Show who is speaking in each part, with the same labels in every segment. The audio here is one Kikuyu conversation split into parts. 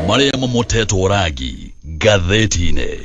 Speaker 1: Marĩa mamotetwo rangi ngathĩti-inĩ.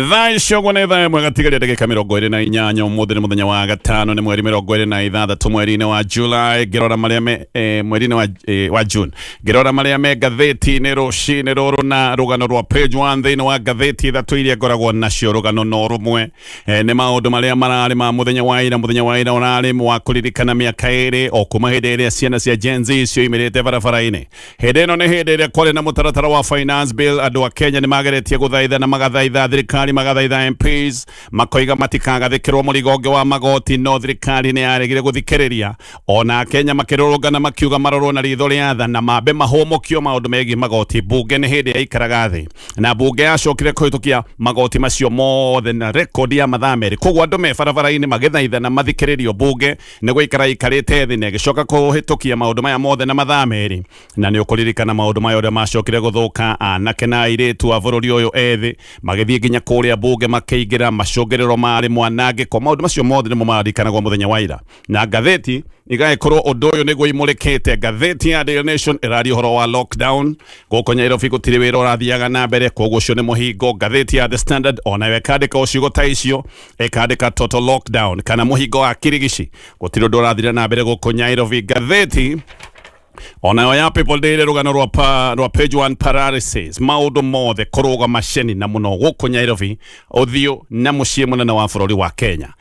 Speaker 2: Thaa icio ũguo nĩ thaa 1 gatigaria ndagĩka 28. Ũmũthĩ nĩ mũthenya wa gatano, nĩ mweri 26 mweri-inĩ wa July. Ngĩrora marĩa me mweri-inĩ wa June, ngĩrora marĩa me ngathĩti-inĩ rũcinĩ rũrũ na rũgano rwa page 1 thĩinĩ wa ngathĩti ithatũ iria ngoragwo nacio, rũgano no rũmwe. Nĩ maũndũ marĩa mararĩ ma mũthenya wa ira. Mũthenya wa ira ũrarĩ wa kũririkana mĩaka 2 o kuma hĩndĩ ĩrĩa ciana cia Gen Z cioimĩrĩte barabara-inĩ. Hĩndĩ ĩno nĩ hĩndĩ ĩrĩa kwarĩ na mũtaratara wa finance bill. Andũ a Kenya nĩ mageretie gũthaitha na magathaitha thirikari, magathaitha MPs, makoiga matikagathĩkĩrwo mũrigo ũngĩ wa magoti, no thirikari nĩ yaregire gũthikĩrĩria. Ona Akenya makĩrũrũngana makiuga marorwo na ritho rĩa tha na mambe mahũmũkio maũndũ megiĩ magoti. Bunge nĩ hĩndĩ yaikaraga thĩ na bunge yacokire kũhĩtũkia magoti macio mothe na rekondi ya mathaa 2. Koguo andũ me barabara-inĩ magĩthaitha na mathikĩrĩrio, bunge nĩ gũikara ikarĩte thĩ na ĩgĩcoka kũhĩtũkia maũndũ maya mothe na mathaa 2. Na nĩ ũkũririkana maũndũ maya ũrĩa macokire gũthũka, anake na airĩtu a bũrũri ũyũ ethĩ magĩthiĩ nginya kũrĩa bunge makĩingĩra, macũngĩrĩro marĩ mwanangĩko. Maũndũ macio mothe nĩmo maririkanagwo mũthenya wa ira na ngathĩti igagĩkorwo ũndũ ũyũ nĩguo imũrĩkĩte. Ngathĩti ya Daily Nation ĩraria ũhoro wa lockdown gũkũ Nairobi, gũtirĩ wĩra ũrathiaga na mbere, koguo ũcio nĩ mũhingo. Ngathĩti ya The Standard onayo ĩkandĩka o ciugo ta icio, ĩkandĩka total lockdown kana mũhingo wa kirigici, gũtirĩ ũndũ ũrathira na mbere gũkũ Nairobi. Ngathĩti onayo ya People Daily, rũgano rwa page 1, paralysis, maũndũ mothe kũrũgama ceni na mũno gũkũ Nairobi, ũthiũ na mũciĩ mũnene wa bũrũri wa Kenya.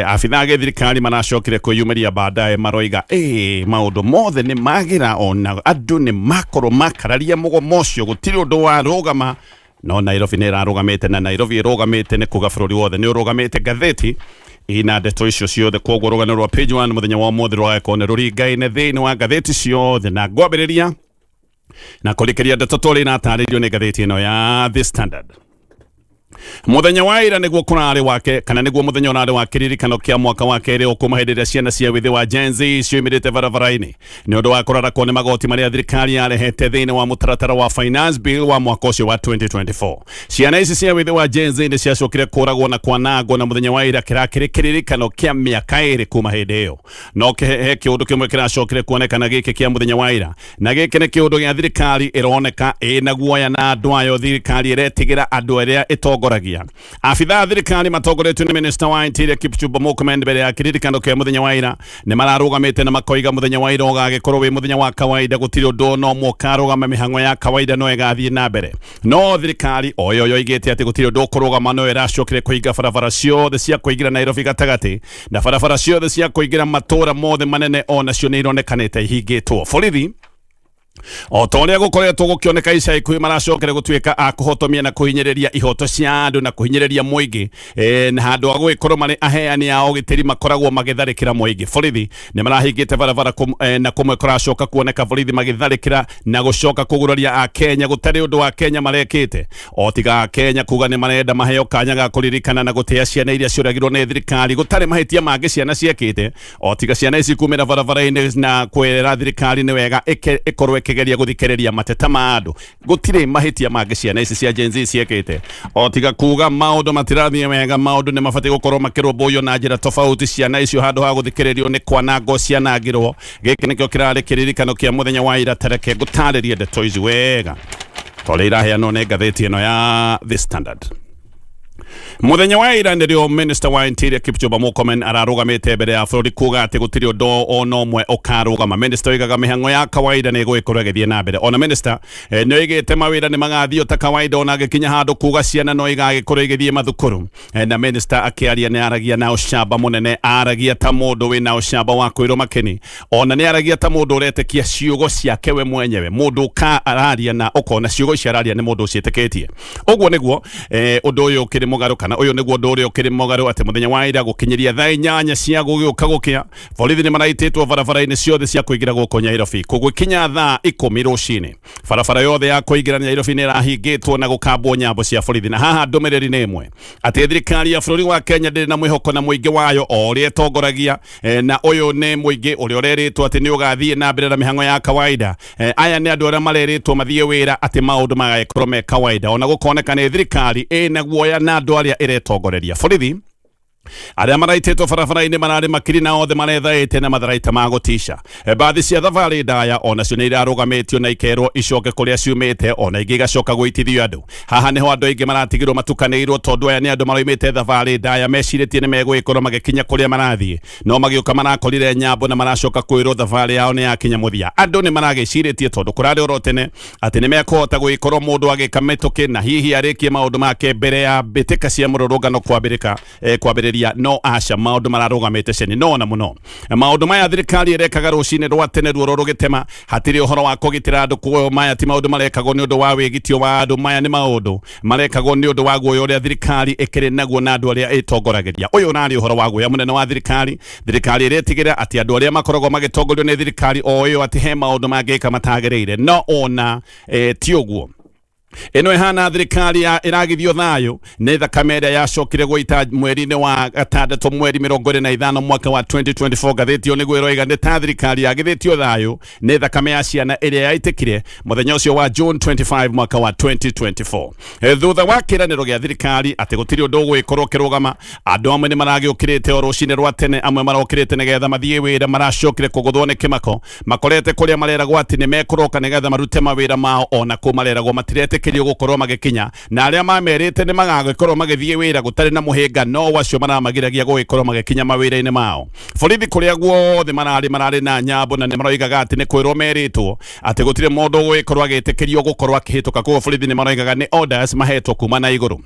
Speaker 2: Abithaa a gĩthirikari maracokire kwĩyumĩria baadaye, maroiga maũndũ mothe nĩ magĩra, ona andũ nĩ makorwo makararia mũgomo ũcio, gũtirĩ ũndũ warũgama, no Nairobi nĩ ĩrarũgamĩte, na Nairobi ĩrũgamĩte nĩ kuga bũrũri wothe nĩ ũrũgamĩte. Ngathĩti ina ndeto icio ciothe, koguo rũgano rwa page 1 mũthenya wa ũmũthĩ rũgagĩkorwo nĩ rũringaine thĩinĩ wa ngathĩti ciothe. Na ngwambĩrĩria na kũrĩkĩria ndeto tũrĩ iratarĩrio nĩ ngathĩti ĩno ya The Standard. Mũthenya wa ira nĩguo kũrarĩ wake, kana nĩguo mũthenya ũrarĩ wa kĩririkano kĩa mwaka wa kerĩ o kuma hĩndĩ ĩrĩa ciana cia wĩthĩ wa Gen Z cioimĩrĩte barabara-inĩ nĩ ũndũ wa kũrarakwo nĩ magoti marĩa thirikari yarehete thĩinĩ wa mũtaratara wa finance bill wa mwaka ũcio wa 2024. Ciana ici cia wĩthĩ wa Gen Z nĩ ciacokire kũragwo na kwanangwo, na mũthenya wa ira kĩrakĩrĩ kĩririkano kĩa mĩaka 2 kuma hĩndĩ ĩyo. No he kĩũndũ kĩmwe kĩracokire kuonekana gĩkĩ kĩa mũthenya wa ira, na gĩkĩ nĩ kĩũndũ gĩa thirikari ĩroneka ĩna guoya na andũ ayo. Thirikari ĩretigĩra andũ arĩa ĩtongoragia. Abithaa a thirikari matongoretio nĩ minister wa Interior Kipchumba Murkomen, mbere ya kĩririkano kĩa mũthenya wa ira nĩ mararũgamĩte na makoiga mũthenya wa ira ũgagĩkorwo wĩ mũthenya wa kawaida, gũtirĩ ũndũ no ũmwe ũkarũgama, mĩhang'o ya kawaida no ĩgathiĩ na mbere. No thirikari o ĩyo yoigĩte atĩ gũtirĩ ũndũ ũkũrũgama no ĩracokire kũhinga barabara ciothe cia kũingĩra Nairobi gatagatĩ, na barabara ciothe cia kũingĩra matũũra mothe manene onacio nĩ ironekanĩte ihingĩtwo. Borithi, o ta ũrĩa gũkoretwo gũkĩoneka ica ikuhĩ, maracokere gũtuĩka a kũhotomia na kũhinyĩrĩria ihoto cia andũ na kũhinyĩrĩria mũingĩ, na handũ ha gũgĩkorwo marĩ aheani a ũgitĩri makoragwo magĩtharĩkĩra mũingĩ. Borithi nĩ marahingĩte barabara na kũmwe kũracoka kuoneka borithi magĩtharĩkĩra na gũcoka kũguraria a Kenya gũtarĩ ũndũ wa Kenya marekĩte, o tiga a Kenya kuga nĩ marenda maheo kanya ga kũririkana na gũtĩa ciana iria ciũragirwo nĩ thirikari, gũtarĩ mahĩtia mangĩ ciana ciekĩte o tiga ciana ici kumĩra barabara-inĩ na kwĩra thirikari nĩ wega ĩkorwo ĩkĩgeria gũthikĩrĩria mateta ma andũ. Gũtirĩ mahĩtia mangĩ ciana ici cia Gen Z ciekĩte o tiga kuga maũndũ matirathiĩ wega, maũndũ nĩ mabatiĩ gũkorwo makĩrũmbũiyo na njĩra tofauti. Ciana icio handũ ha gũthikĩrĩrio nĩ kwanangwo cianangirwo. Gĩkĩ nĩkĩo kĩrarĩ kĩririkano kĩa mũthenya wa ira. Tareke ngũtarĩrie ndeto ici wega tondũ iraheanwo nĩ ngathĩti ĩno ya The Standard. Mũthenya wa ira nĩrĩo minister wa Interior Kipchumba Murkomen ararũgamĩte mbere ya bũrũri kuga atĩ gũtirĩ ũndũ ona ũmwe ũkarũgama. Minister oigaga mĩhang'o ya kawaida nĩ ĩgũgĩkorwo ĩgĩthiĩ na mbere. Ona minister nĩ oigĩte mawĩra nĩ magathiĩ ta kawaida, ona agĩkinya handũ kuga ciana no igagĩkorwo igĩthiĩ mathukuru. Na minister akĩaria nĩ aragia na ũcamba mũnene, aragia ta mũndũ wĩna ũcamba wa kwĩrwo makeni, ona nĩ aragia ta mũndũ ũretĩkia ciugo ciake we mwenyewe, mũndũ ũka araria na ũkona ciugo ici araria nĩ mũndũ ũciĩtĩkĩtie. Ũguo nĩguo ũndũ ũyũ ũkĩrĩ mũgarũ, kana ũyũ nĩguo ũndũ ũrĩa ũkĩrĩ mũgarũ, atĩ mũthenya wa ira gũkinyĩria thaa 8 cia gũgĩũka gũkĩa, borithi nĩ maraitĩtwo barabara-inĩ ciothe cia kũingĩra gũkũ Nairobi. Gũgĩkinya thaa 10 rũcinĩ, barabara yothe ya kũingĩra Nairobi nĩ ĩrahingĩtwo na gũkambwo nyambo cia borithi. Na haha ndũmĩrĩri nĩ ĩmwe, atĩ thirikari ya bũrũri wa Kenya ndĩrĩ na mwĩhoko na mũingĩ wayo o ũrĩa ĩtongoragia. Na ũyũ nĩ mũingĩ ũrĩa ũrerĩtwo atĩ nĩ ũgathiĩ na mbere na mĩhang'o ya kawaida. Aya nĩ andũ arĩa marerĩtwo mathiĩ wĩra atĩ maũndũ magagĩkorwo me kawaida, ona gũkoneka nĩ thirikari ĩna guoya na andũ arĩa ĩretongoreria. Borithi Arĩa maraitĩtwo barabara-inĩ mararĩ makiri na othe marethaĩte na matharaita ma gũtica. Mbathi cia thabarĩ ndaya onacio nĩ irarũgamĩtio na ikerwo icoke kũrĩa ciumĩte, ona ingĩ igacoka gũitithio andũ. Haha nĩho andũ aingĩ maratigirwo matukanĩirwo, tondũ aya nĩ andũ maroimĩte thabarĩ ndaya mecirĩtie nĩ megũgĩkorwo magĩkinya kũrĩa marathiĩ, no magĩũka marakorire nyambo na maracoka kwĩrwo thabarĩ yao nĩ yakinya mũthia. Andũ nĩ maragĩcirĩtie tondũ kũrarĩ oro tene atĩ nĩ mekũhota gũgĩkorwo mũndũ agĩka mĩtũkĩ na hihi arĩkie maũndũ make mbere ya mbĩtĩka cia mũrũrũngano kwambĩrĩka kwambĩrĩria, no aca, maũndũ mararũgamĩte ceni. No ona mũno maũndũ maya thirikari ĩrekaga rũcinĩ rwa tene ruoro rũgĩtema, hatirĩ ũhoro wa kũgitĩra andũ. Kuoyo maya ti maũndũ marekagwo nĩ ũndũ wa wĩgitio wa andũ, maya nĩ maũndũ marekagwo nĩ ũndũ wa guoya ũrĩa thirikari ĩkĩrĩ naguo na andũ arĩa ĩtongoragĩria. Ũyũ ũrarĩ ũhoro wa guoya mũnene wa thirikari. Thirikari ĩretigĩra atĩ andũ arĩa makoragwo magĩtongorio nĩ thirikari o ĩyo atĩ he maũndũ mangĩka matagĩrĩire, no ona ti ũguo. Ĩno ĩhana thirikari ya ĩragithio thayũ nĩ thakame ĩrĩa yacokire gũita mweri-inĩ wa gatandatũ, mweri 25, mwaka wa 2024. Ngathĩti ĩyo nĩguo ĩroiga, nĩ ta thirikari yagithĩtio thayũ nĩ thakame ya ciana ĩrĩa yaitĩkire mũthenya ũcio wa June 25, mwaka wa 2024. Thutha wa kĩranĩro gĩa thirikari atĩ gũtirĩ ũndũ ũgũgĩkorwo ũkĩrũgama, andũ amwe nĩ maragĩũkĩrĩte o rũcinĩ rwa tene, amwe marokĩrĩte nĩgetha mathiĩ wĩra, maracokire kũgũthwo nĩ kĩmako makorete kũrĩa mareragwo atĩ nĩ mekũroka nĩgetha marute mawĩra mao, ona kũu mareragwo matiretĩkĩrio gũkorwo magĩkinya, na arĩa mamerĩte nĩ magagĩkorwo magĩthiĩ wĩra gũtarĩ na mũhĩnga, no acio maramagiragia gũgĩkorwo magĩkinya mawĩra-inĩ mao. Borithi kũrĩa guothe mararĩ na nyambo, na nĩ maroigaga atĩ nĩ kwĩrwo merĩtwo atĩ gũtirĩ mũndũ ũgũgĩkorwo agĩtĩkĩrio gũkorwo akĩhĩtũka. Koguo borithi nĩ maroigaga nĩ orders mahetwo kuma na igũrũ.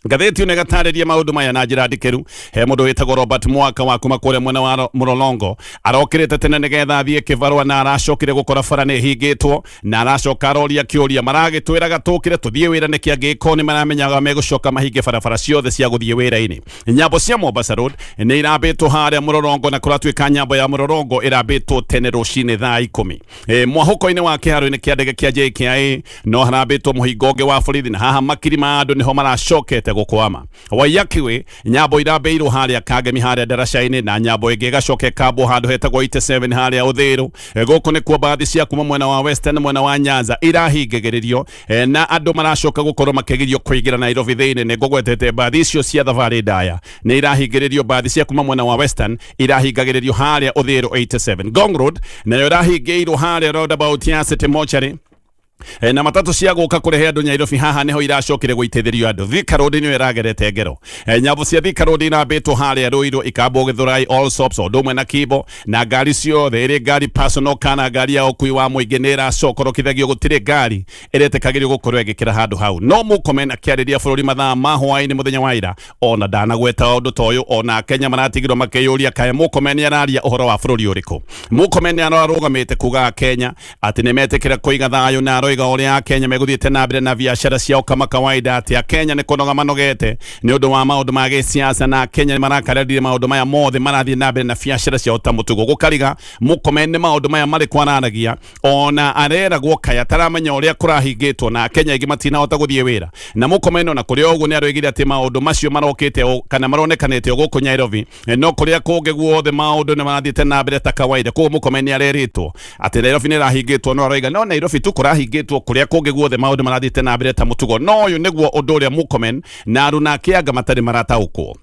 Speaker 2: Ngathĩti ĩno ĩgatarĩria maũndũ maya na njĩra ndikĩru. He mũndũ wĩtagwo Robert Mwaka wa kuma kũrĩa mwena wa Mũrolongo, arokĩrĩte tene nĩgetha athiĩ kĩbarũa na aracokire gũkora bara nĩ ĩhingĩtwo, na aracoka aroria kĩũria, maragĩtwĩraga tũkĩre tũthiĩ wĩra nĩkĩ angĩkorwo nĩ maramenyaga megũcoka mahinge barabara ciothe cia gũthiĩ wĩra-inĩ? Nyambo cia Mombasa Road nĩ irambĩtwo harĩa Mũrolongo, na kũratuĩka nyambo ya Mũrolongo ĩrambĩtwo tene rũcinĩ thaa 10. Mwahũko-inĩ wa kĩharo-inĩ kĩa ndege kĩa JKIA no harambĩtwo mũhingo ũngĩ wa borithi, na haha makiri ma andũ nĩho maracokete gũkwama. Waiyaki nyambo irambĩirwo harĩa Kangemi harĩa ndaraca-inĩ, na nyambo ĩngĩ ĩgacoka ĩkambwo handũ hetagwo 87 harĩa Ũthĩrũ. Gũkũ nĩkuo mbathi cia kuma mwena wa Western, mwena wa Nyanza irahingĩrĩrio, na andũ maracoka gũkorwo makĩgirio kũingĩra Nairobi thĩinĩ. Nĩ ngũgwetete mbathi icio cia thabarĩ ndaya nĩ irahingĩrĩrio, mbathi cia kuma mwena wa Western irahingagĩrĩrio harĩa Ũthĩrũ 87. Ngong Road nayo ĩrahingĩirwo harĩa roundabout ya City Mortuary, na matatũ cia gũka kũrehe andũ Nairobi haha nĩho iracokire gũitĩrĩrio andũ. Thika Road nĩyo ĩragerete ngero. Nyambo cia Thika Road irambĩtwo harĩa Ruiru, ikambwo Githurai, Allsops o ũndũ ũmwe na Kibo, na ngari ciothe, ĩrĩ ngari personal kana ngari ya ũkui wa mũingĩ, nĩ ĩracokorokithagio, gũtirĩ ngari ĩretĩkagĩrio gũkorwo ĩgĩkĩra handũ hau. No Murkomen akĩarĩria bũrũri mathaa ma hwaĩ-inĩ mũthenya wa ira, ona ndanagweta ũndũ ta ũyũ. Ona Kenya maratigirwo makĩyũria kaĩ Murkomen nĩ araria ũhoro wa bũrũri ũrĩkũ. Murkomen nĩ ararũgamĩte kuga Kenya atĩ nĩ metĩkĩra kũiga thayũ, na aroiga ũrĩa Akenya megũthiĩte na mbere na biacara ciao kama kawaida, atĩ Akenya nĩ kũnoga manogete nĩ ũndũ wa maũndũ ma gĩsiasa, na Akenya nĩ marakararire maũndũ maya mothe, marathiĩ na mbere na biacara ciao ta mũtugo. Gũkariga Murkomen nĩ maũndũ maya marĩkũ araragia, ona areragwo kaya ataramenya ũrĩa kũrahingĩtwo na Akenya aingĩ matinahota gũthiĩ wĩra. Na Murkomen ona kũrĩ o ũguo nĩ aroigire atĩ maũndũ macio marokĩte kana maronekanĩte o gũkũ Nairobi, no kũrĩa kũngĩ guothe maũndũ nĩ marathiĩte na mbere ta kawaida. Koguo Murkomen nĩ arerĩtwo atĩ Nairobi nĩ ĩrahingĩtwo, no aroiga no Nairobi tu kũrahingĩtwo, kũrĩa kũngĩ guothe maũndũ marathiĩte na mbere ta mũtugo. No ũyũ nĩguo ũndũ ũrĩa Murkomen na aruna ake anga matarĩ marataũkwo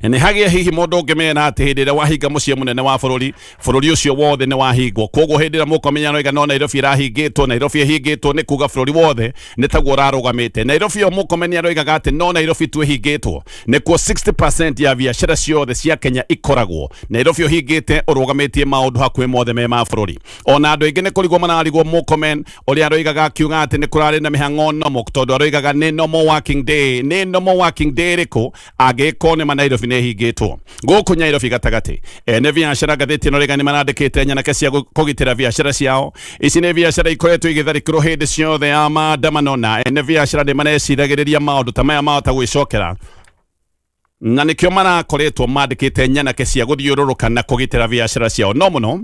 Speaker 2: nĩ hagĩa. Hihi mũndũ ũngĩmera atĩ hĩndĩ ĩrĩa wahinga mũciĩ mũnene wa bũrũri, bũrũri ũcio wothe nĩ wahingwo? Koguo hĩndĩ ĩrĩa Mũrkomen aroiga no Nairobi ĩrahingĩtwo, Nairobi ĩhingĩtwo nĩ kuga bũrũri wothe nĩ taguo ũrarũgamĩte. Nairobi ĩyo Mũrkomen aroigaga atĩ no Nairobi tu ĩhingĩtwo, nĩkuo 60% ya biacara ciothe cia Kenya ikoragwo. Nairobi ũhingĩte, ũrũgamĩtie maũndũ hakuhĩ mothe me ma bũrũri. Ona andũ aingĩ nĩ kũrigwo mararigwo Murkomen ũrĩa aroigaga akiuga atĩ nĩ kũrarĩ na mĩhang'o normal, tondũ aroigaga nĩ normal working day. Nĩ normal working day ĩrĩkũ angĩkorwo nĩ ma Nairobi nĩ ĩhingĩtwo? Gũkũ Nairobi gatagatĩ, ene biacara, ngathĩti ĩno rĩga, nĩ marandĩkĩte nyanake cia kũgitĩra biacara ciao. Ici nĩ biacara ikoretwo igĩtharĩkĩrwo hĩndĩ ciothe ya maandamano, na ene biacara nĩ mareciragĩrĩria maũndũ ta maya mahota gwĩcokera, na nĩkĩo marakoretwo mandĩkĩte nyanake cia gũthiũrũrũka na kũgitĩra biacara ciao. No mũno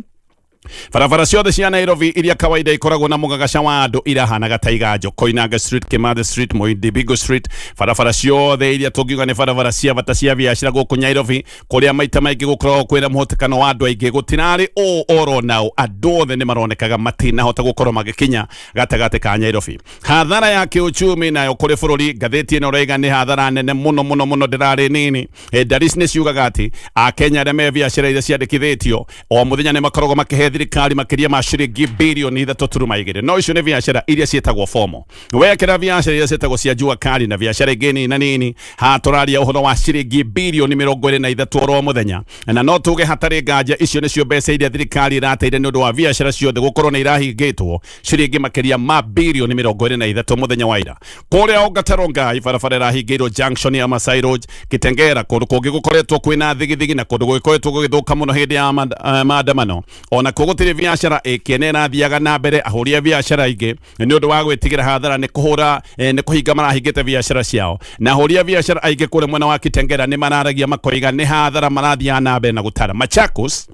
Speaker 2: Barabara ciothe cia Nairobi iria kawaida ikoragwo na mũgagaca wa andũ irahanaga ta iganjo. Koinange Street, Kimathi Street, Muindi Street, barabara ciothe iria tũngiuga nĩ barabara cia bata cia biacara gũkũ Nairobi, kũrĩa maita maingĩ gũkoragwo kwĩna mũhatĩkano wa andũ aingĩ, gũtirarĩ ũ oro nao andũ othe nĩ maronekaga matinahota gũkorwo magĩkinya gatagatĩ ka Nairobi. Hathara ya kĩuchumi nayo kũrĩ bũrũri, ngathĩti ĩno ĩroiga nĩ hathara nene mũno mũno mũno, ndĩrarĩ nini. Ndari nĩ ciugaga atĩ Akenya arĩa me biacara iria ciandĩkithĩtio o mũthenya nĩ makoragwo makĩhe thirikari makĩria ma ciringi bilioni 3.2, no icio nĩ biacara iria ciĩtagwo formal. Wekĩra biacara iria ciĩtagwo cia jua kali na biacara ingĩ nini na nini, haha tũraria ũhoro wa ciringi bilioni 23 oro mũthenya, na no tuge hatarĩ nganja icio nĩcio mbeca iria thirikari ĩrateire nĩ ũndũ wa biacara ciothe gũkorwo nĩ irahingĩtwo, ciringi makĩria ma bilioni 23 mũthenya wa ira. Kũrĩa Ongata Rongai barabara ĩrahingĩirwo junction ya Masai Road, Kitengera, kũndũ kũngĩ gũkoretwo kwĩna thigithigi na kũndũ gũgĩkoretwo gũgĩthũka mũno hĩndĩ ya maandamano. Ona kuo gũtirĩ biacara ĩkĩene ĩrathiaga na mbere. Ahũri a biacara aingĩ nĩ ũndũ wa gwĩtigĩra hathara nĩ kũhũra nĩ kũhinga marahingĩte biacara ciao, na ahũri a biacara aingĩ kũrĩa mwena wa Kitengera nĩ mararagia makoiga nĩ hathara marathiaga na mbere na gũtara. Machakos,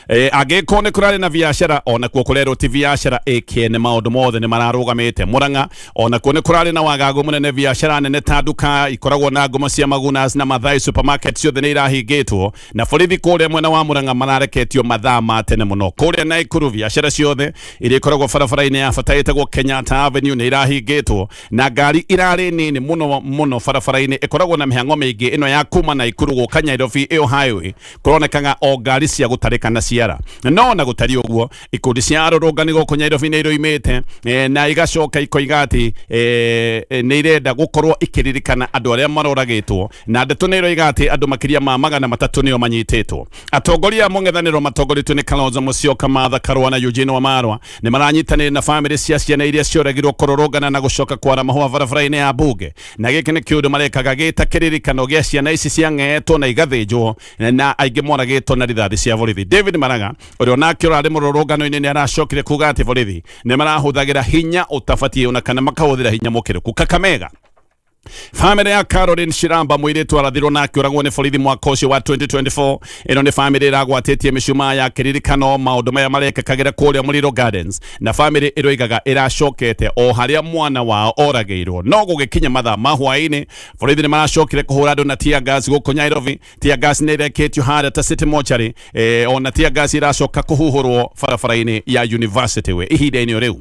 Speaker 2: angĩkorwo nĩ kũrarĩ na biacara, onakuo kũrerwo ti biacara ĩkĩene, maũndũ mothe nĩ mararũgamĩte. Murang'a onakuo nĩ kũrarĩ na wagagu mũnene, biacara nene ta nduka ikoragwo na ngumo cia Magunas na Mathai Supermarket ciothe nĩ irahingĩtwo, na borithi kũrĩa mwena wa Murang'a marareketio mathaa ma tene mũno. Kũrĩa Naikuru biacara ciothe iria ikoragwo barabara-inĩ ya bata ĩtagwo Kenyatta Avenue nĩ irahingĩtwo, na ngari irarĩ nini mũno mũno barabara-inĩ ĩkoragwo na mĩhang'o mĩingĩ ĩno ya kuma Naikuru gũka Nairobi, ĩyo highway kũronekaga o ngari cia gũtarĩka na ciara. No na gũtariĩ ũguo, ikundi cia arũrũngani gũkũ Nairobi nĩ iroimĩte na igacoka ikoiga atĩ nĩ irenda gũkorwo ikĩririkana andũ arĩa maroragĩtwo, na ndeto nĩ iroiga atĩ andũ makĩria ma 300 nĩo manyitĩtwo. Atongoria a mũng'ethanĩro matongoretio nĩ Kalonzo Musyoka, Martha Karua na Eugene Wamalwa nĩ maranyitanĩire na bamĩrĩ cia ciana iria cioragirwo kũrũrũngana na gũcoka kwara mahũa barabara-inĩ ya bunge, na gĩkĩ nĩ kĩũndũ marekaga gĩta kĩririkano gĩa ciana ici ciang'etwo na igathĩnjwo, na aingĩ moragĩtwo na rithathi cia borithi. David Maraga, ũrĩa onake ũrarĩ mũrũrũngano-inĩ, nĩ aracokire kuga atĩ borithi nĩ marahũthagĩra hinya ũtabatiĩ ona kana makahũthĩra hinya mũkĩrũku. Kakamega, bamĩrĩ ya Caroline Shiramba, mũirĩtu arathirwo na akĩũragwo nĩ borithi mwaka ũcio wa 2024, ĩno nĩ bamĩrĩ ĩragwatĩtie mĩcumaa ya kĩririkano maũndũ maya marekĩkagĩra kũrĩa Muliro Gardens, na bamĩrĩ ĩroigaga ĩracokete o harĩa mwana wao oragĩirwo. No gũgĩkinya mathaa ma hwaĩ-inĩ, borithi nĩ maracokire kũhũra andũ na tear gas gũkũ Nairobi. Tear gas nĩ ĩrekĩtio harĩa ta City Mortuary, ona tear gas iracoka kũhuhũrwo barabara-inĩ ya University Way ihinda-inĩ o rĩu.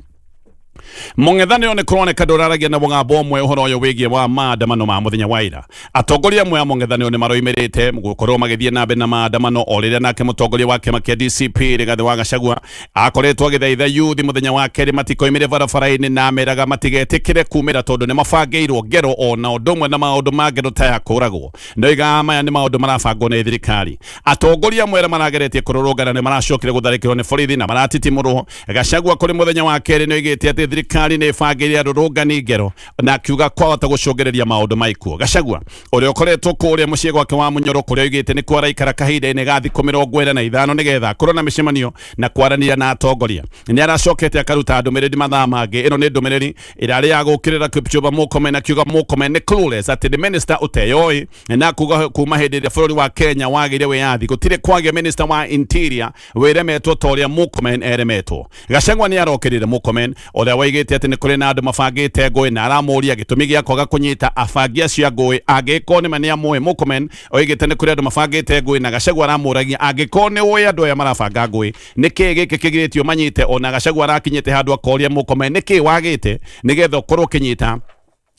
Speaker 2: Mũng'ethanĩro nĩ kũroneka ndũraragia na mũgambo ũmwe ũhoro ũyũ wĩgiĩ wa maandamano ma mũthenya wa ira. Atongoria amwe a mũng'ethanĩro nĩ maroimĩrĩte gũkorwo magĩthiĩ na mbere na maandamano, o rĩrĩa nake mũtongoria wa kĩama kĩa DCP Rigathĩ wa Gachagua akoretwo agĩthaitha yuthi mũthenya wa kerĩ matikoimĩre barabara-inĩ, na ameraga matigetĩkĩre kumĩra tondũ nĩ mabangĩirwo ngero ona ũndũ ũmwe na maũndũ ma ngero ta ya kũragwo. Noigaga maya nĩ maũndũ marabangwo nĩ thirikari. Atongoria amwe arĩa marageretie kũrũrũngana nĩ maracokire gũtharĩkĩrwo nĩ borithi na maratitimũrwo. Gachagua kũrĩ mũthenya wa kerĩ nĩ oigĩte atĩ thirikari nĩ ĩbangĩire arũrũngani ngero, na akiuga kwahota gũcũngĩrĩria maũndũ ma ikuũ. Gachagua, ũrĩa ũkoretwo kũrĩa mũciĩ gwake wa Munyoro, kũrĩa oigĩte nĩkuo araikara kahinda-inĩ ga thikũ 45 nĩgetha akorwo na mĩcemanio na kwaranĩria na atongoria, nĩ aracokete akaruta ndũmĩrĩri mathaa mangĩ. Ĩno nĩ ndũmĩrĩri ĩrarĩ ya gũkĩrĩra Kipchumba Murkomen, akiuga Murkomen nĩ clueless, atĩ nĩ minister ũteyoĩ, na kuga kuma hĩndĩ ĩrĩa bũrũri wa Kenya wagĩire wĩyathi gũtirĩ kwagĩa minister wa interior wĩremetwo ta ũrĩa Murkomen eremetwo. Gachagua nĩ arokĩrĩire Murkomen, ũrĩa waigĩte atĩ nĩ kũrĩ na andũ mabangĩte ngũĩ, na aramũria gĩtũmi gĩa kwaga kũnyita abangi acio a ngũĩ angĩkorwo nĩma nĩ amũĩ. Murkomen oigĩte nĩ kũrĩ andũ mabangĩte ngũĩ, na Gachagua aramũragia angĩkorwo nĩ ũĩ andũ aya marabanga ngũĩ, nĩ kĩĩ gĩkĩ kĩgirĩtio manyite? Ona Gachagua arakinyĩte handũ akoria Murkomen nĩ kĩĩ wagĩte nĩgetha ũkorwo ũkĩnyita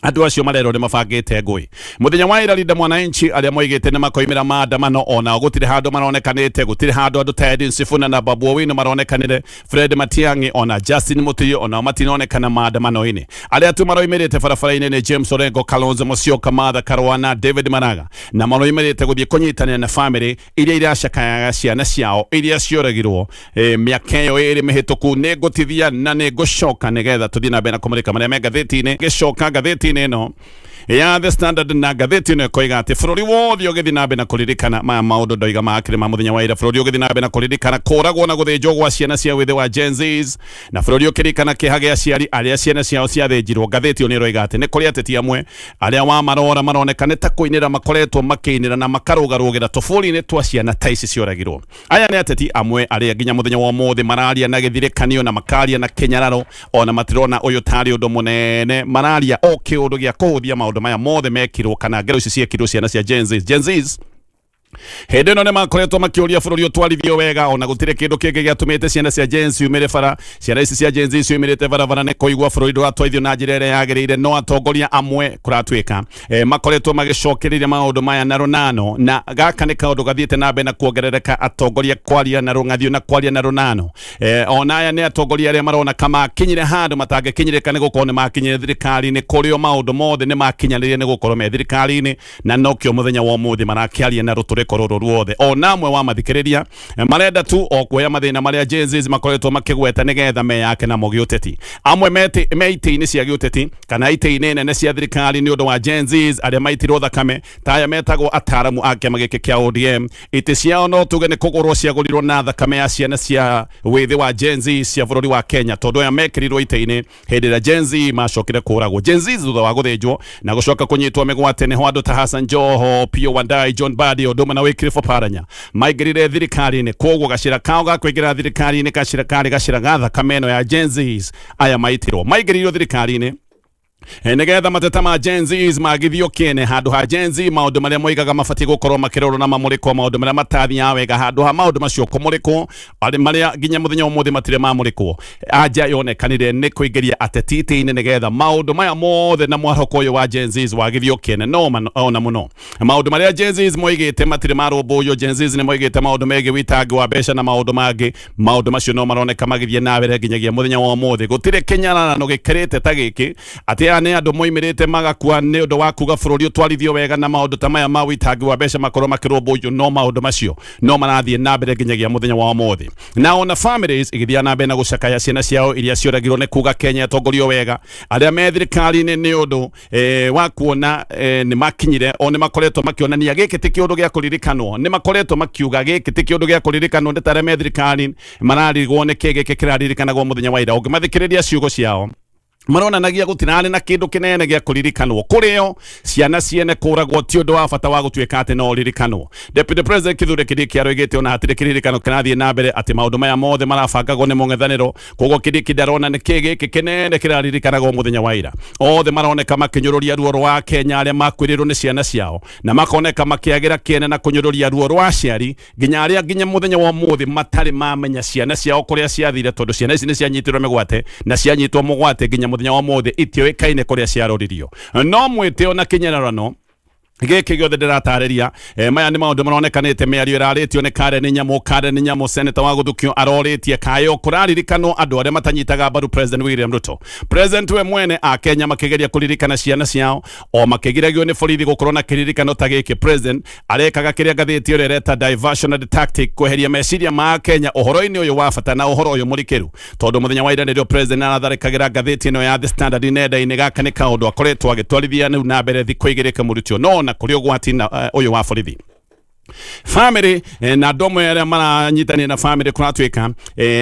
Speaker 2: andũ acio marerwo nĩ mabangĩte ngũĩ. Mũthenya wa ira, Linda Mwananchi arĩa moigĩte nĩ makoimĩra maandamano onao gũtirĩ handũ maronekanĩte. Gũtirĩ handũ andũ ta Edwin Sifuna na Babu Owino maronekanire. Fred Matiang'i ona Justin Muturi onao matinonekana maandamano-inĩ. Arĩa tu maroimĩrĩte barabara-inĩ nĩ James Orengo, Kalonzo Musyoka, Martha Karua na David Maraga, na maroimĩrĩte gũthiĩ kũnyitanĩra na bamĩrĩ iria iracakayaga ciana ciao iria cioragirwo mĩaka ĩyo 2 mĩhĩtũku. Nĩ ngũtithia na nĩ ngũcoka nĩgetha tũthiĩ na mbere na kũmũrĩka marĩa me ngathĩti-inĩ. Gĩcoka ngathĩti-inĩ ĩno Ya The Standard na ngathĩti ĩno ĩkoiga atĩ bũrũri wothe ũgĩthiĩ na mbere na kũririkana maya maũndũ ndoiga makĩrĩ ma mũthenya wa ira, bũrũri ũgĩthiĩ na mbere na kũririkana kũragwo na gũthĩnjwo gwa ciana cia wĩthĩ wa Gen Zs, na bũrũri ũkĩririkana kĩeha gĩa aciari arĩa ciana ciao ciathĩnjirwo. Ngathĩti ĩyo nĩ ĩroiga atĩ nĩ kũrĩ ateti amwe arĩa wamarora maroneka nĩ ta kũinĩra makoretwo makĩinĩra na makarũgarũgĩra tũbũri-inĩ twa ciana ta ici cioragirwo. Aya nĩ ateti amwe arĩa nginya mũthenya wa ũmũthĩ mararia na gĩthirĩkanio na makaria na kĩnyararo, ona matirona ũyũ tarĩ ũndũ mũnene, mararia o kĩũndũ gĩa kũhũthia maũndũ maya mothe mekirwo kana ngero ici ciekirwo ciana cia Gen Z. Gen Zs hĩndĩ ĩno nĩ makoretwo makĩũria bũrũri ũtwarithio wega, ona gũtirĩ kĩndũ kĩngĩ gĩatũmĩte ciana cia Gen Z ciumĩre bara. Ciana ici cia Gen Z ciumĩrĩte barabara nĩ kũigua bũrũri ndũratwarithio na njĩra ĩrĩa yagĩrĩire, no atongoria amwe kũratuĩka makoretwo magĩcokereria maũndũ maya na rũnano, na gaka nĩ kaũndũ gathiĩte na mbere na kuongerereka, atongoria kwaria na rũng'athio na kwaria na rũnano. Ona aya nĩ atongoria arĩa marona kamakinyire handũ matangĩkinyĩrĩka nĩ gũkorwo nĩ makinyire thirikari-inĩ, kũrĩo maũndũ mothe nĩ makinyanĩire nĩ gũkorwo me thirikari-inĩ, na nokĩo mũthenya wa ũmũthĩ marakĩaria na rũtũrĩko rũrũ ruothe. Ona amwe wa mathikĩrĩria marenda tu o kuoya mathĩna marĩa Gen Z makoretwo makĩgweta nĩgetha meyake namo gĩũteti. Amwe me itĩ-inĩ cia gĩũteti kana itĩ-inĩ nene cia thirikari nĩ ũndũ wa Gen Z arĩa maitirwo thakame, ta aya metagwo ataaramu a kĩama gĩkĩ kĩa ODM. Itĩ ciao no tuge nĩ kũgũrwo ciagũrirwo na thakame ya ciana cia wĩthĩ wa Gen Z cia bũrũri wa Kenya, tondũ aya mekĩrirwo itĩ-inĩ hĩndĩ ĩrĩa Gen Z macokire kũragwo. Gen Z thutha wa gũthĩnjwo na gũcoka kũnyitwo mĩgwate nĩho andũ ta Hassan Joho, Opiyo Wandayi, John Mbadi ũndũ ũmwe na Wycliffe Oparanya maingĩrire thirikari-inĩ. Koguo gacĩra kao ga kũingĩra thirikari-inĩ gacĩra karĩ gacĩra ga thakame ĩno ya Gen Z aya maitirwo maingĩririo thirikari-inĩ nĩgetha mateta ma Gen Zs magithio kĩene. Handũ ha Gen Z maũndũ marĩa moigaga mabatiĩ gũkorwo makĩrorwo na mamũrĩkwo, maũndũ marĩa matathiaga wega, handũ ha maũndũ macio kũmũrĩkwo marĩa nginya mũthenya ũmũthĩ matirĩ mamũrĩkwo, anja yonekanire nĩ kũingĩria ateti itĩ-inĩ nĩgetha maũndũ maya mothe na mwarahũko ũyũ wa Gen Zs wagithio kĩene. No ona mũno maũndũ marĩa Gen Zs moigĩte matirĩ marũmbũiyo. Gen Zs nĩ moigĩte maũndũ megiĩ wĩitangi wa mbeca na maũndũ mangĩ. Maũndũ macio no maroneka magĩthiĩ na mbere nginyagia mũthenya wa ũmũthĩ. Gũtirĩ kĩnyararano gĩkĩrĩte ta gĩkĩ atĩ aya nĩ andũ moimĩrĩte magakua nĩ ũndũ wa kuga bũrũri ũtwarithio wega na maũndũ ta maya ma wĩitangi wa mbeca makorwo makĩrũmbũiyo, no maũndũ macio no marathiĩ na mbere nginyagia mũthenya wa ũmũthĩ. Na ona families igĩthiĩ na mbere na gũcakaya ciana ciao iria cioragirwo nĩ kuga Kenya ĩtongorio wega, arĩa me thirikari-inĩ nĩ ũndũ wa kuona nĩ makinyire o nĩ makoretwo makĩonania gĩkĩ ti kĩũndũ gĩa kũririkanwo, nĩ makoretwo makiuga gĩkĩ ti kĩũndũ gĩa kũririkanwo, nĩ ta arĩa me thirikari mararigwo nĩ kĩ gĩkĩ kĩraririkanagwo mũthenya wa ira. Ũngĩmathikĩrĩria ciugo ciao, maronanagia gũtirarĩ na kĩndũ kĩnene gĩa kũririkanwo kũrĩo ciana ciene kũragwo ti ũndũ wa bata wa gũtuĩka atĩ no ũririkanwo. Deputy President Kithure Kindiki aroigĩte ona hatirĩ kĩririkano kĩrathiĩ na mbere, atĩ maũndũ maya mothe marabangagwo nĩ mũng'ethanĩro. Koguo Kindiki ndarona nĩ kĩ gĩkĩ kĩnene kĩraririkanagwo mũthenya wa ira. Othe maroneka makĩnyũrũria ruo rwa Kenya arĩa makuĩrĩirwo nĩ ciana ciao, na makoneka makĩagĩra kĩene na kũnyũrũria ruo rwa aciari nginya arĩa nginya mũthenya wa ũmũthĩ matarĩ mamenya ciana ciao kũrĩa ciathire, tondũ ciana ici nĩ cianyitirwo mĩgwate na cianyitwo mũgwate nginya mũthenya wa ũmũthĩ itiũĩkaine kũrĩa ciaroririo. No mwĩtĩo na kĩnyararano gĩkĩ gĩothe ndĩratarĩria, maya nĩ maũndũ maronekanĩte. Mĩario ĩrarĩtio nĩ Karen Nyamu. Karen Nyamu, seneta wa Gũthukio, arorĩtie kayo kũraririkanwo andũ arĩa matanyitaga mbaru President William Ruto. President we mwene a Kenya makĩgeria kũririkana ciana ciao o makĩgiragio nĩ borithi gũkorwo na kĩririkano ta gĩkĩ. President arekaga kĩrĩa ngathĩti ĩrĩa ĩreta diversionary tactic, kweheria meciria ma Kenya ũhoro-inĩ ũyũ wa bata na ũhoro ũyũ mũrikĩru, tondũ mũthenya wa ira nĩrĩo President aratharĩkagĩra ngathĩti ĩno ya The Standard nenda-inĩ. Gaka nĩ kaũndũ akoretwo agĩtwarithia rĩu na mbere thikũ igĩrĩ kamũrutio, no ona kũrĩ ũgwati na ũyũ wa borithi family na andũ amwe arĩa maranyitanĩra na family kũratuĩka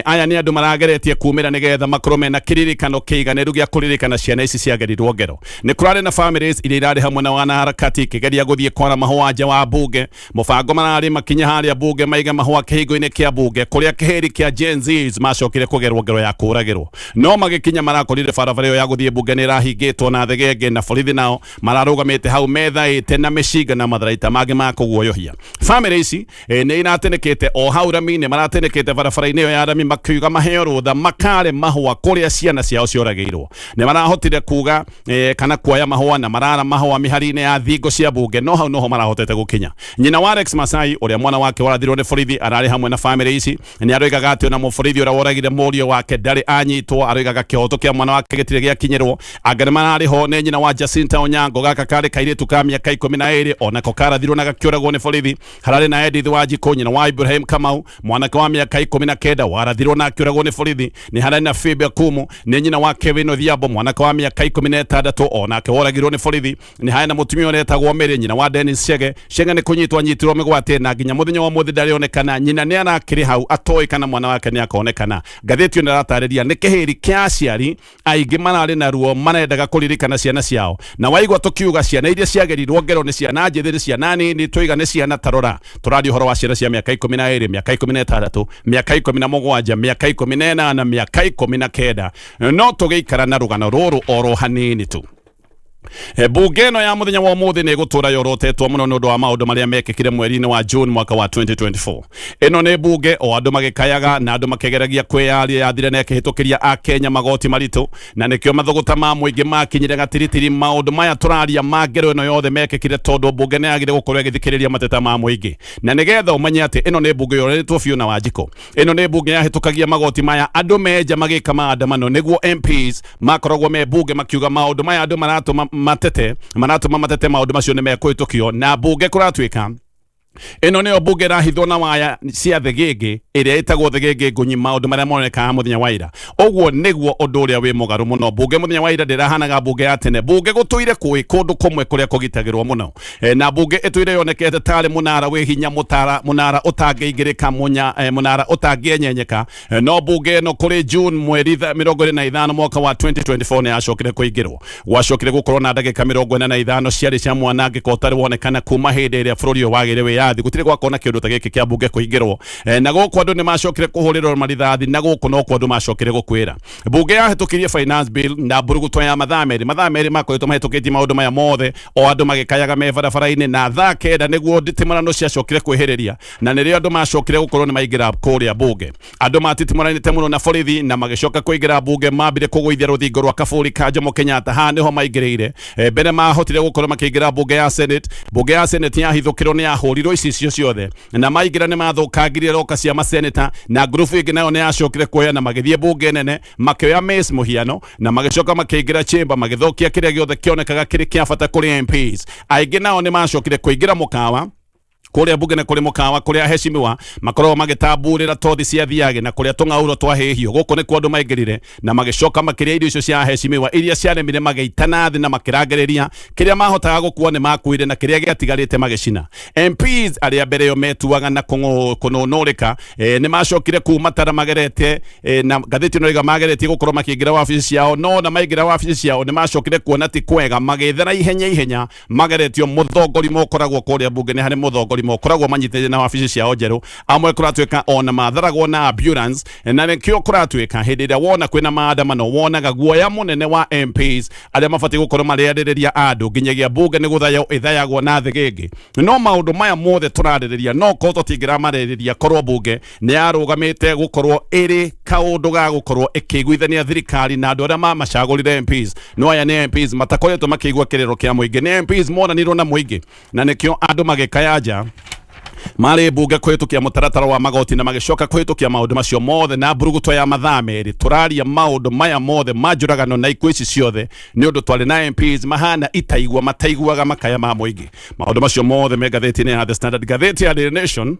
Speaker 2: aya nĩ andũ marageretie kumĩra nĩgetha makorwo mena kĩririkano kĩiganĩru gĩa kũririkana ciana ici ciagerirwo ngero. Nĩ kũrarĩ na families iria irarĩ hamwe na wanaharakati ikĩgeria gũthiĩ kwara mahũa nja wa bunge. Mũbango mararĩ makinya harĩa bunge maige mahũa kĩhingo-inĩ kĩa bunge kũrĩa kĩhĩri kĩa Gen Zs macokire kũgerwo ngero ya kũragĩrwo, no magĩkinya marakorire barabara ĩyo ya gũthiĩ bunge nĩ ĩrahingĩtwo na thegenge, na borithi nao mararũgamĩte hau methaĩte na mĩcinga na matharaita mangĩ ma kũguoyohia. Family ici nĩ iratinĩkĩte o hau rami-inĩ, maratinĩkĩte barabara-inĩ ĩyo ya rami makiuga maheo rũtha makare mahũa kũrĩa ciana ciao cioragĩirwo. Nĩ marahotire kuga kana kuoya mahũa na marara mahũa mĩhari-inĩ ya thingo cia bunge, no hau noho marahotete gũkinya. Nyina wa Alex Masai ũrĩa mwana wake warathirwo nĩ borithi ararĩ hamwe na family ici. Nĩ aroigaga atĩ ona mũborithi ũrĩa woragire mũriũ wake ndarĩ anyitwo. Aroigaga kĩhoto kĩa mwana wake gĩtirĩ gĩakinyĩrwo. Anga nĩ mararĩ ho nĩ nyina wa Jacinta Onyango. Gaka karĩ kairĩtu ka mĩaka 12, onako karathirwo na gakĩũragwo nĩ borithi. Hararĩ na Edith Wanjikũ, nyina wa Ibrahim Kamau, mwanake wa mĩaka 19 warathirwo na akĩũragwo nĩ borithi. Nĩ hararĩ na Phoebe Akumu, nĩ nyina wa Kevin Odhiambo, mwanake wa mĩaka 16 onake woragirwo nĩ borithi. Nĩ harĩ na mũtumia ũretagwo Mary, nyina wa Dennis Chege. Chege nĩ kũnyitwo anyitirwo mĩgwate na nginya mũthenya wa ũmũthĩ ndarĩ onekana. Nyina nĩ arakĩrĩ hau atoĩ kana mwana wake nĩ akonekana. Ngathĩti ĩno ĩratarĩria nĩ kĩhĩri kĩa aciari aingĩ mararĩ na ruo marendaga kũririkana ciana ciao. Na waigua tũkiuga ciana iria ciagerirwo ngero nĩ ciana njĩthĩ, nĩ ciana nini, tũiga nĩ ciana tarora. Tũraria ũhoro wa ciana cia mĩaka 12, mĩaka 16, mĩaka 17, mĩaka 18, mĩaka 19. No tũgĩikara na rũgano rũrũ oro hanini tu. Bunge ĩno ya mũthenya wa ũmũthĩ nĩ ĩgũtũra yorotetwo mũno nĩ ũndũ wa maũndũ marĩa mekĩkire mweri-inĩ wa June mwaka wa 2024. Ĩno nĩ bunge o andũ magĩkayaga na andũ makĩgeragia kwĩyaria yathire na ĩkĩhĩtũkĩria Akenya magoti maritũ, na nĩkĩo mathũgũta ma mũingĩ makinyire gatiritiri. Maũndũ maya tũraria ma ngero ĩno yothe mekĩkire tondũ bunge nĩ yagire gũkorwo ĩgĩthikĩrĩria mateta ma mũingĩ. Na nĩgetha ũmenye atĩ ĩno nĩ bunge yoretwo biũ na Wanjikũ. Ĩno nĩ bunge yahĩtũkagia magoti maya andũ menja magĩka maandamano nĩguo MPs makoragwo me bunge makiuga maũndũ maya andũ maratũma matete, maratũma matete maũndũ macio nĩ mekũhĩtũkio na bunge kũratuĩka ĩno nĩyo bunge ĩrahithwo na waya cia thĩgĩngĩ ĩrĩa ĩtagwo thĩgĩngĩ ngũnyi maũndũ marĩa monekaga mũthenya wa ira. Ũguo nĩguo ũndũ ũrĩa wĩ mũgarũ mũno. Bunge mũthenya wa ira ndĩrahanaga bunge ya tene. Bunge gũtũire kwĩ kũndũ kũmwe kũrĩa kũgitagĩrwo mũno. Na bunge ĩtũire yonekete tarĩ mũnara wĩ hinya, mũtara, mũnara ũtangĩingĩrĩka, mũnara ũtangĩenyenyeka. No bunge ĩno kũrĩ June mweri 25 mwaka wa 2024 nĩ yacokire kũingĩrwo. Gwacokire gũkorwo na ndagĩka 45 ciarĩ cia mwanangĩko ũtarĩ wonekana kuma hĩndĩ ĩrĩa bũrũri ũyũ wagĩire wĩyathi. Gũtirĩ gwakorwo na kĩũndũ ta gĩkĩ kĩa bunge kũingĩrwo. Na gũkũ andũ nĩ macokire kũhũrĩrwo marithathi, na gũkũ nokuo andũ macokire gũkuĩra. Bunge yahĩtũkirie finance bill na mburuguto ya mathaa merĩ. Mathaa merĩ makoretwo mahĩtũkĩtie maũndũ maya mothe, o andũ magĩkayaga me barabara-inĩ, na thaa 9 nĩguo nditimũrano ciacokire kwĩhĩrĩria, na nĩrĩo andũ macokire gũkorwo nĩ maingĩra kũrĩa bunge. Andũ matitimũranĩte mũno na borithi na magĩcoka kũingĩra bunge, mambire kũgũithia rũthingo rwa kabũri ka Jomo Kenyatta. Haha nĩho maingĩrĩire. Mbere mahotire gũkorwo makĩingĩra bunge ya Senate. Bunge ya Senate yahithũkĩrwo nĩ yahũrirwo icicio ciothe, na maingĩra nĩ mathũkangirie roka cia maseneta, na ngurubu ĩngĩ nayo nĩ yacokire kuoya na magĩthiĩ bunge nene makĩoya mace mũhiano, na magĩcoka makĩingĩra chamber magĩthũkia kĩrĩa gĩothe kĩonekaga kĩrĩ kĩa bata kũrĩ MPs. Aingĩ nao nĩ macokire kũingĩra mũkawa kũrĩa bunge, nĩ kũrĩ mũkawa kũrĩa aheshimiwa makoragwo magĩtamburĩra tothi cia thiagĩ na kũrĩa tũng'aurũ twahĩhio. Gũkũ nĩkuo andũ maingĩrire na magĩcoka makĩrĩa irio icio cia aheshimiwa iria ciaremire, magĩitana thĩ na makĩrangĩrĩria. Kĩrĩa mahotaga gũkua nĩ makuire, na kĩrĩa gĩatigarĩte magĩcina. MPs arĩa mbere ĩyo metuaga na kũnũnũrĩka, nĩ macokire kuma tara magerete, na ngathĩti ĩno ĩga mageretie gũkorwo makĩingĩra wabici ciao, no na maingĩra wabici ciao nĩ macokire kuona ti kwega, magĩthera ihenya ihenya mageretio mũthongori ũkoragwo kũrĩa bunge. Nĩ harĩ mũthongori ũkoragwo manyitĩrĩire na wabici ciao njerũ. Amwe kũratuĩka ona matharagwo na ambulance, na nĩkĩo kũratuĩka hĩndĩ ĩrĩa wona kwĩna maandamano wonaga guoya mũnene wa MPs arĩa mabatiĩ gũkorwo marĩarĩrĩria andũ, nginyagia bunge nĩ gũthaywo ĩthayagwo na thĩgĩngĩ. No maũndũ maya mothe tũrarĩrĩria no korwo tũtingĩramarĩrĩria korwo bunge nĩ yarũgamĩte gũkorwo ĩrĩ kaũndũ ga gũkorwo ĩkĩiguithania thirikari na andũ arĩa mamacagũrire MPs. No aya nĩ MPs matakoretwo makĩigua kĩrĩro kĩa mũingĩ, nĩ MPs monanirwo na mũingĩ, na nĩkĩo andũ magĩkaya nja marĩ bunge kũhĩtũkia mũtaratara wa magoti, na magĩcoka kũhĩtũkia maũndũ macio mothe na mburuguto ya mathaa merĩ. Tũraria maũndũ maya mothe ma njũragano na ikuũ ici ciothe nĩ ũndũ twarĩ na MPs mahana itaigua, mataiguaga makaya ma mũingĩ. Maũndũ macio mothe me ngathĩti-inĩ ya The Standard. Ngathĩti ya Daily Nation,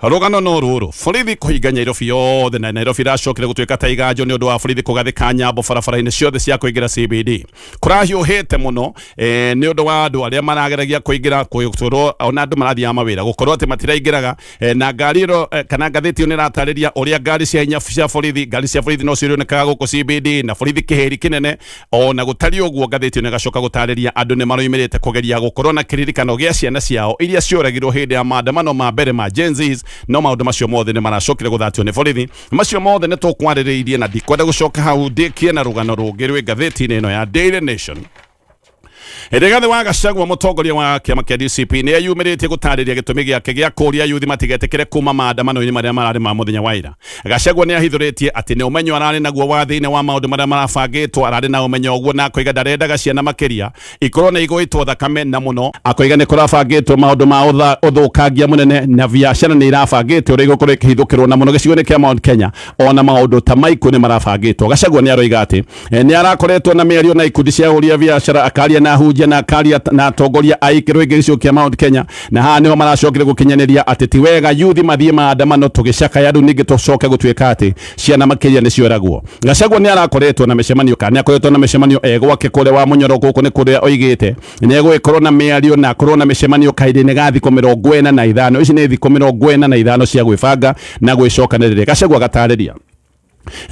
Speaker 2: rũgano no rũrũ: borithi kũhinga Nairobi yothe, na Nairobi iracokire gũtuĩka ta iganjo nĩ ũndũ wa borithi kũgathĩka nyambo barabara-inĩ ciothe cia kũingĩra CBD. Kũrahiũhĩte mũno, nĩ ũndũ wa andũ arĩa marageragia kũingĩra gũkorwo ona andũ marathiaga mawĩra gũkorwo atĩ matiraingĩraga, na ngari ĩno, kana ngathĩti ĩyo nĩ ĩratarĩria ũrĩa ngari cia hinya cia borithi, ngari cia borithi no cirionekaga gũkũ CBD na borithi kĩhĩri kĩnene. Ona gũtariĩ ũguo, ngathĩti ĩno ĩgacoka gũtarĩria andũ nĩ maroimĩrĩte kũgeria gũkorwo na kĩririkano gĩa ciana ciao iria cioragirwo hĩndĩ ya maandamano ma mbere ma Gen Zs, no maũndũ macio mothe nĩ maracokire gũthatio nĩ borithi. Macio mothe nĩ tũkwarĩrĩirie na ndikwenda gũcoka hau, ndĩkie na rũgano rũngĩ rwĩ ngathĩti-inĩ ĩno ya Daily Nation. Rigathĩ wa Gachagua, mũtongoria wa kĩama kĩa DCP, nĩ eyumĩrĩtie gũtarĩria gĩtũmi gĩake gĩa kũria yuthi matigetĩkĩre kuma maandamano-inĩ marĩa mararĩ ma mũthenya wa ira. Gachagua nĩ ahithũrĩtie atĩ nĩ ũmenyo ararĩ naguo wa thĩinĩ wa maũndũ marĩa marabangĩtwo, ararĩ na ũmenyo ũguo, na akoiga ndarendaga ciana makĩria ikorwo nĩ igũitwo thakame na mũno. Akoiga nĩ kũrabangĩtwo maũndũ ma ũthũkangia mũnene na biacara nĩ irabangĩtwo ũrĩa igũkorwo ikĩhithũkĩrwo na mũno gĩcigo-inĩ kĩa Mount Kenya, ona maũndũ ta maikũ nĩ marabangĩtwo. Gachagua nĩ aroiga atĩ nĩ arakoretwo na mĩario na ikundi cia ahũri a biacara, akaria na Kunjia na akaria na atongoria a ikĩro ingĩ gĩcigo kĩa Mount Kenya, na haha nĩho maracokire gũkinyanĩria atĩ ti wega yuthi mathiĩ maandamano tũgĩcakaya rĩu ningĩ tũcoke gũtuĩka atĩ ciana makĩria nĩ cioragwo. Gachagua nĩ arakoretwo na mĩcemanio kana nĩ akoretwo na mĩcemanio e gwake kũrĩa wa Mũnyoro gũkũ nĩ kũrĩa oigĩte nĩ egũgĩkorwo na mĩario na akorwo na mĩcemanio kahinda-inĩ ga thikũ 45. Ici nĩ thikũ 45 cia gwĩbanga na gwĩcokanĩrĩria. Gachagua agatarĩria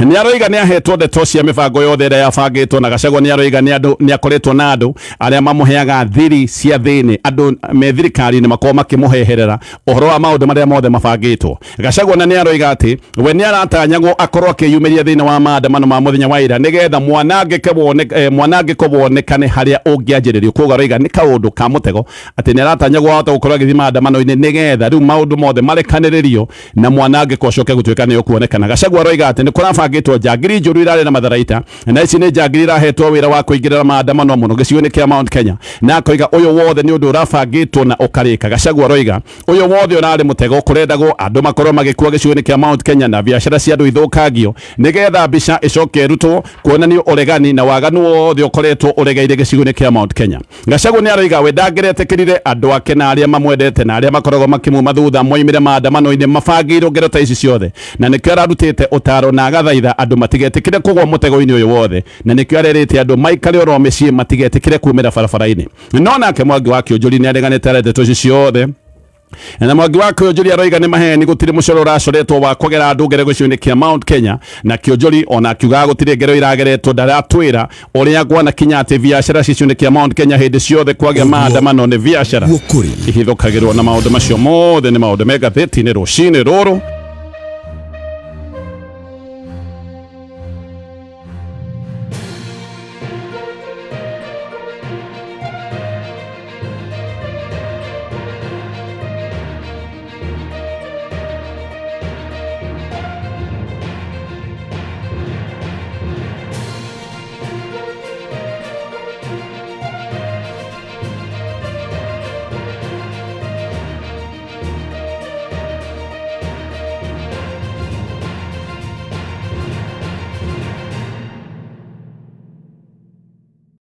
Speaker 2: nĩ aroiga nĩ ahetwo ndeto cia mĩbango yothe ĩrĩa yabangĩtwo, na Gachagua nĩ aroiga nĩ andũ nĩ akoretwo na andũ arĩa mamũheaga thiri cia thĩinĩ, andũ me thirikari-inĩ makorwo makĩmũheherera ũhoro wa maũndũ marĩa mothe mabangĩtwo. Gachagua na nĩ aroiga atĩ we nĩ aratanyagwo akorwo akĩyumĩria thĩinĩ wa maandamano ma mũthenya wa ira nĩgetha mwanangĩke wone, mwanangĩko wonekane harĩa ũngĩanjĩrĩrio. Koguo aroiga nĩ kaũndũ ka mũtego atĩ nĩ aratanyagwo ahote gũkorwo agĩthiĩ maandamano-inĩ nĩgetha rĩu maũndũ mothe marekanĩrĩrio na mwanangĩko ũcoke gũtuĩka nĩ ũkuonekana. Gachagua aroiga atĩ nĩ kũrabangĩtwo njangiri njũru irarĩ na matharaita, na ici nĩ njangiri irahetwo wĩra wa kũingĩrĩra maandamano mũno gĩcigo-inĩ kĩa Mount Kenya, na akoiga ũyũ wothe nĩ ũndũ ũrabangĩtwo na ũkarĩka. Gachagua aroiga ũyũ wothe ũrarĩ mũtego, kũrendagwo andũ makorwo magĩkua gĩcigo-inĩ kĩa Mount Kenya na biacara cia andũ ithũkangio nĩgetha mbica ĩcoke ĩrutwo kuonanio ũregani na waganu wothe ũkoretwo ũregeire gĩcigo-inĩ kĩa Mount Kenya. Gachagua nĩ aroiga we ndangĩretĩkĩrire andũ ake na arĩa mamwendete na arĩa makoragwo makĩmuma thutha moimĩre maandamano-inĩ mabangĩirwo ngero ta ici ciothe, na nĩkĩo ararutĩte ũtaro na agathaitha andũ matigetĩkĩre kũgwa mũtego-inĩ ũyũ wothe, na nĩkĩo arerĩte andũ maikare oro mĩciĩ matigetĩkĩre kumĩra barabara-inĩ. No nake Mwangi wa Kĩũnjũri nĩ areganĩte na ndeto ici ciothe, na Mwangi wa Kĩonjori aroiga nĩ maheni, gũtirĩ mũcoro ũracoretwo wa kũgera andũ ngero gĩcigo-inĩ kĩa Mount Kenya, na Kĩonjori ona akiugaga gũtirĩ ngero irageretwo ndaratwĩra ũrĩa gwanakinya atĩ biacara gĩcigo-inĩ kĩa Mount Kenya hĩndĩ ciothe kwagĩa maandamano nĩ biacara
Speaker 1: Guo kũrĩ.
Speaker 2: ihithũkagĩrwo, na maũndũ macio mothe nĩ maũndũ me ngathĩti-inĩ rũcinĩ rũrũ.